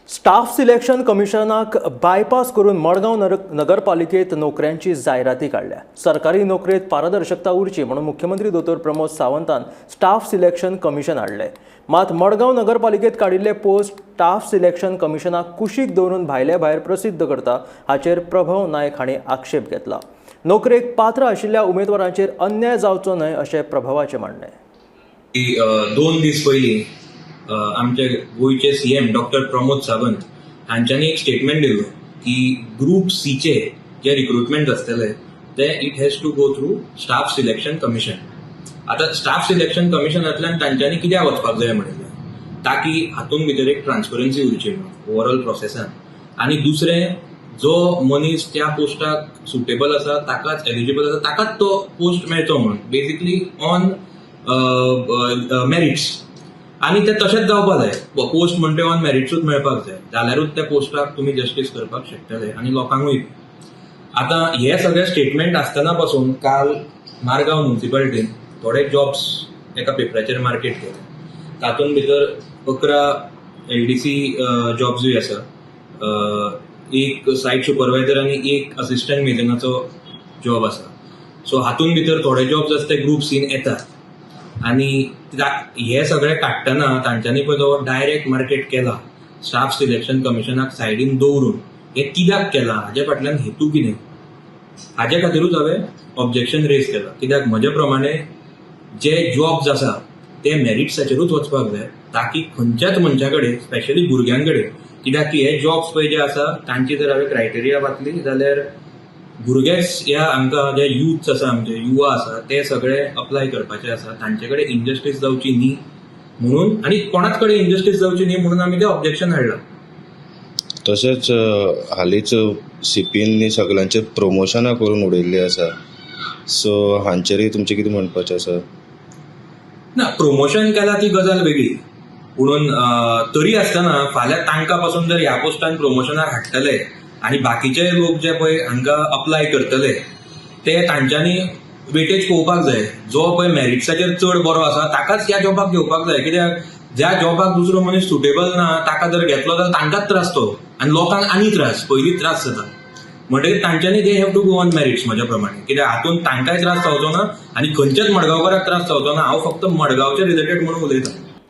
Staff selection कमिशनाक bypass करून मडगांव नगरपालिकेत नोकऱ्यांची जायराती काडल्या. सरकारी नोकरेत पारदर्शकता उरची म्हणून मुख्यमंत्री दोतोर प्रमोद सावंतान स्टाफ सिलेक्शन कमिशन हाडलें. मात मडगांव नगरपालिकेत काडिल्ले पोस्ट स्टाफ सिलेक्शन कमिशनाक कुशीक दवरून भायले भायर प्रसिद्ध करता हाचेर प्रभव नायक हांणी आक्षेप घेतला. नोकरेक पात्र आशिल्ल्या उमेदवारांचेर अन्याय जावचो न्हय अशें प्रभवाचें म्हणणें. 2 दीस पयलीं आमचे गोंयचे सीएम डॉक्टर प्रमोद सावंत हांच्यांनी एक स्टेटमेंट दिल्लो की ग्रुप सीचे जे रिक्रुटमेंट आसतले ते it has to go through staff selection commission. आतां स्टाफ सिलेक्शन कमिशनांतल्यान तांच्यांनी कित्याक वचपाक जाय म्हणिल्लें, ताकी हातूंत भितर एक ट्रान्सपरन्सी उरची म्हणून ओवरऑल प्रोसेसान, आनी दुसरें जो मनीस त्या पोस्टाक सुटेबल आसा ताकाच एलिजिबल आसा ताकाच तो पोस्ट मेळचो म्हणून, बेसिकली ऑन मेरिट्स. आनी ते तशेंच जावपा जाय, पोस्ट म्हणटे ऑन मेरिट्सूच मेळपाक जाय, जाल्यारूच त्या पोस्टाक तुमी जस्टीस करपाक शकतले आनी लोकांकूय. आतां हे सगळे स्टेटमेंट आसतना पासून काल मारगांव म्युन्सिपालिटीन थोडे जॉब्स एका पेपराचेर मार्केट केले. तातूंत भितर 11 एलडीसी जॉब्सूय आसा, एक सायट सुपरवायझर आनी एक असिस्टंट मेजनाचो जॉब आसा. सो हातूंत भितर थोडे जॉब्स आसा ते ग्रुप सीन येतात आनी हे सगळे काडटना तांच्यांनी पळय जो डायरेक्ट मार्केट केला स्टाफ सिलेक्शन कमिशनाक सायडीन दवरून, हे कित्याक केला, हाजे फाटल्यान हेतू कितें, हाजे खातीरूच हांवें ऑब्जेक्शन रेज केलां. कित्याक म्हजे प्रमाणे जे जॉब्स आसा ते मेरिट्साचेरूच वचपाक जाय, ताकी खंयच्याच मनशा कडेन, स्पेशली भुरग्यां कडेन, कित्याक की हे जॉब्स पळय जे आसा तांची जर हांवें क्रायटेरिया वाचली जाल्यार भुरगेच ह्या हांकां जे युथ्स आसा, आमचे युवा आसा, ते सगळे अप्लाय करपाचे आसा. तांचे कडेन इनजस्टीस जावची न्ही म्हणून आनी कोणाच कडेन इनजस्टीस जावची न्ही म्हणून आमी ते ऑब्जेक्शन हाडलां. तशेंच हालींच सीपीन सगळ्यांचे प्रमोशनां करून उडयल्ली आसा, सो हांचेरूय तुमचें कितें म्हणपाचें आसा? ना, प्रमोशन केला ती गजाल वेगळी, पुणून तरी आसतना फाल्यां तांकां पासून जर ह्या पोस्टान प्रमोशनाक हाडटले आनी बाकीचे लोक जे पळय हांकां अप्लाय करतले ते तांच्यांनी वेटेज पळोवपाक जाय. जो पळय मेरिट्साचेर चड बरो आसा ताकाच ह्या जॉबाक घेवपाक जाय, कित्याक ज्या जॉबाक दुसरो मनीस सुटेबल ना ताका जर घेतलो जाल्यार तांकांच त्रास तो आनी लोकांक आनी त्रास, पयलींच त्रास जाता. म्हणटकीर तांच्यांनी they have to go on merits म्हज्या प्रमाणे, कित्याक हातूंत तांकांय त्रास जावचो ना आनी खंयच्याच मडगांवकाराक त्रास जावचो ना. हांव फक्त मडगांवचे रिलेटेड म्हणून उलयतां.